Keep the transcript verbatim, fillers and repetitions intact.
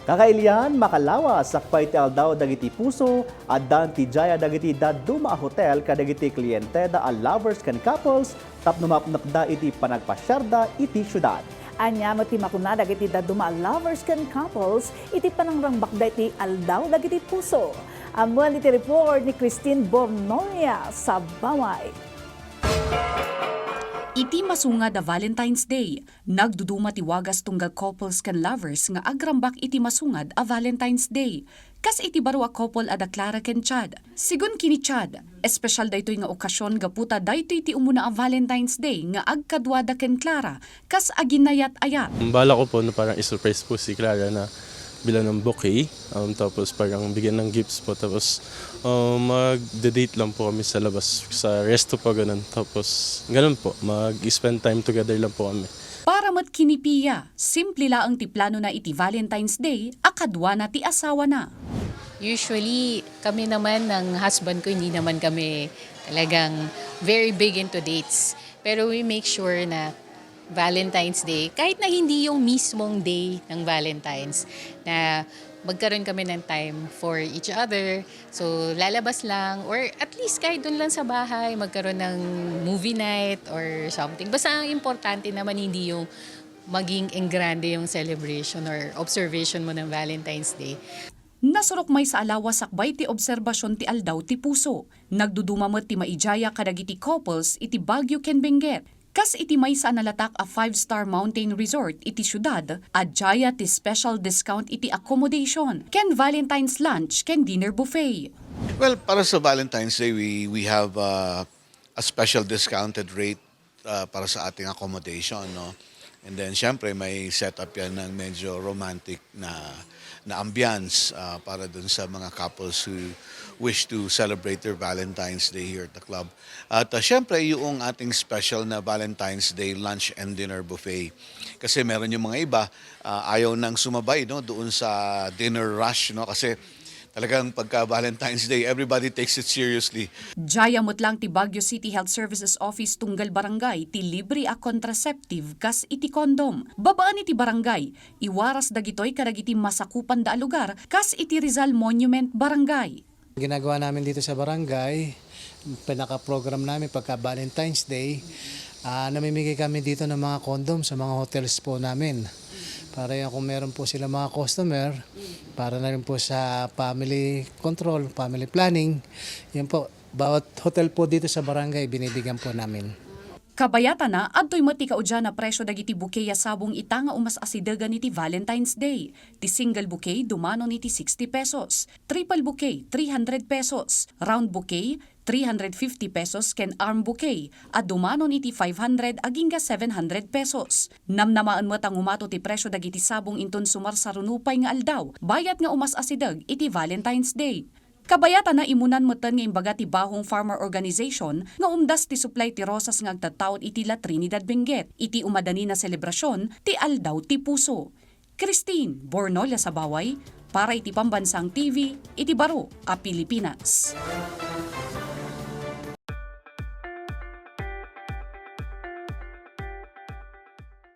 Kakailian, makalawa, sakbay ti Aldaw dagiti Puso, addan ti diay dagiti dadduma a hotel kadagiti klienteda a lovers ken couples tapno mapnekda iti panagpasiarda iti siudad. Ania met ti makuna dagiti dadduma a lovers ken couples iti panangrangbakda iti Aldaw dagiti Puso? Ammoen iti report ni Christine Bornolia Sabaway. Iti masungad a Valentine's Day, nagduduma ti wagas tunggal couples ken lovers nga agrambak iti masungad a Valentine's Day. Kas iti baro a couple a da Clara ken Chad. Sigun ken ni Chad, espesyal daytoy nga okasyon gapu ta daytoy ti umuna a Valentine's Day nga agkaduada ken Clara kas aginayat-ayat. Ang bala ko po na parang isurprise po si Clara na bilang ng bouquet, um, tapos parang bigyan ng gifts po, tapos, um, magde-date lang po kami sa labas, sa resto po, ganun. Tapos, ganun po, mag-spend time together lang po kami. Para met ken ni Pia, simple laeng ti planona iti Valentine's Day a kaduana ti asawana. Usually, kami naman ng husband ko, hindi naman kami talagang very big into dates. Pero we make sure na Valentine's Day, kahit na hindi yung mismong day ng Valentine's, na magkaroon kami ng time for each other. So, lalabas lang, or at least kahit dun lang sa bahay, magkaroon ng movie night or something. Basta ang importante naman, hindi yung maging engrande yung celebration or observation mo ng Valentine's Day. Nasurok maysa a lawas sakbay ti obserbasyon ti Aldaw ti Puso. Nagduduma met ti maidiaya kadagiti couples iti Baguio ken Benguet. Kas iti maysa a nalatak a five-star mountain resort iti siudad, a diaya ti special discount iti accommodation ken Valentine's lunch ken dinner buffet. Well, para sa Valentine's Day, we, we have, uh, a special discounted rate, uh, para sa ating accommodation, no? And then, syempre, may setup yan ng medyo romantic na, na ambience, uh, para dun sa mga couples who wish to celebrate their Valentine's Day here at the club. At, uh, syempre, yung ating special na Valentine's Day lunch and dinner buffet. Kasi meron yung mga iba, uh, ayaw nang sumabay, no, doon sa dinner rush, no? Kasi talagang pagka Valentine's Day, everybody takes it seriously. Diaya met lang ti Baguio City Health Services Office tunggal barangay ti libre a contraceptive kas iti condom. Babaen iti barangay, iwaras dagitoy kadagiti masakupanda a lugar kas iti Rizal Monument Barangay. Ginagawa namin dito sa barangay, pinaka-program namin pagka Valentine's Day, ah, namimigay kami dito ng mga condom sa mga hotels po namin. Para yan, kung meron po sila mga customer, para na rin po sa family control, family planning, yun po, bawat hotel po dito sa barangay, binibigyan po namin. Kabayatana, adtoy met ti kaudian a presyo dagiti bouquet a sabong ita nga umas-asidegan iti Valentine's Day. Ti single bouquet dumanon iti sixty pesos, triple bouquet three hundred pesos, round bouquet three hundred fifty pesos ken arm bouquet a dumanon iti five hundred agingga seven hundred pesos. Namnamaen met a ngumato ti presyo dagiti sabong inton sumarsaruno pay nga aldaw, bayat nga umas-asideg iti Valentine's Day. Kabayatana, imunan metten nga imbaga ti Bahong Farmer Organization nga umdas ti supply ti rosas nga agtattaud iti La Trinidad Benguet iti umadani a selebrasyon ti Aldaw ti Puso. Christine Bornolia Sabaway para iti Pambansang T V iti baro a Pilipinas.